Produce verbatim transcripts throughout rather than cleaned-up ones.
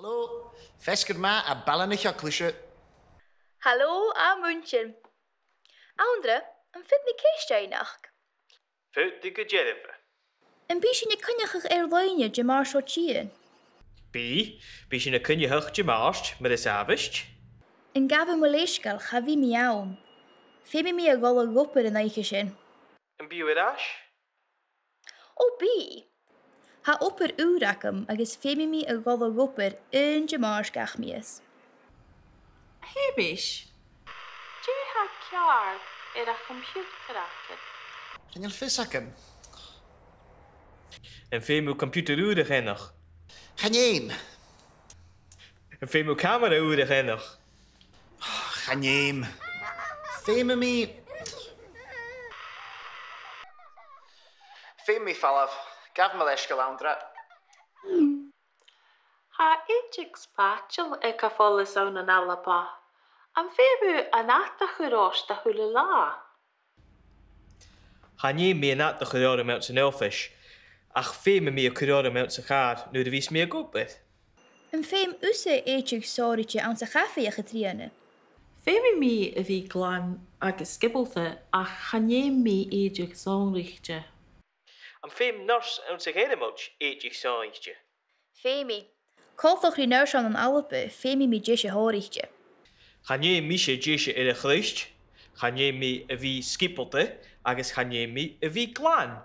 Halò, feasgar math à Baile na h-Eaglaise. Halò à muinntir. Anndra, am faod mi ceist fhaighneachd? Faodaidh gu dearbh. Am bi sinn a' coinneachadh air-loidhne Dimàirt seo tighinn? Bidh, bidh sinn a' coinneachadh Dimàirt, mar as àbhaist. An gabh thu mo leisgeul, cha bhi mi ann. Feumaidh mi a dhol a dh'obair an oidhche sin. Am bi thu air ais? O bidh. Tha obair ùr agam agus feumaidh mi a dhol a dh'obair aon Dimàirt gach mìos. Hamish, dè tha ceàrr air a' choimpiutair agad? Chan eil fios agam. Am feum thu coimpiutair ùr a cheannach? Chan fheum. Am feum thu camara ùr a cheannach? Chan fheum. Feumaidh mi, feumaidh mi falbh. Gabh mo leisgeul, Anndra. Tha èideadh spaideil aig a' phoileas ann an Alba. Am feum thu an ad a chur ort a h-uile latha? Chan fheum mi an ad a chur orm anns an oifis, ach feumaidh mi a chur orm anns a' chàr nuair a bhios mi ag obair. Am feum thusa èideadh sònraichte anns a' chafaidh, a Chatrìona? Feumaidh mi a bhith glan agus sgiobalta, ach chan fheum mi èideadh sònraichte. Am feum nurs anns a' Ghearmailt èideadh sònraichte? Feumaidh. Coltach ri nurs ann an Alba, feumaidh mi deise shònraichte. Chan fheum mise deise air a' chroit, chan fheum mi a bhith sgiobalta, agus chan fheum mi a bhith glan.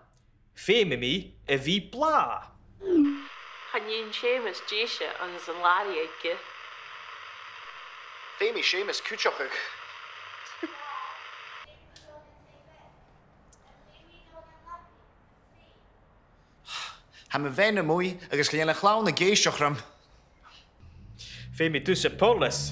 Feumaidh mi a bhith blàth. Chan fheum Seumas deise anns an làraidh aige. Feumaidh Seumas cuideachadh. Tha mo bhean a-muigh agus chan eil a' chlann ag èisteachd rium. Feumaidh tusa poileas.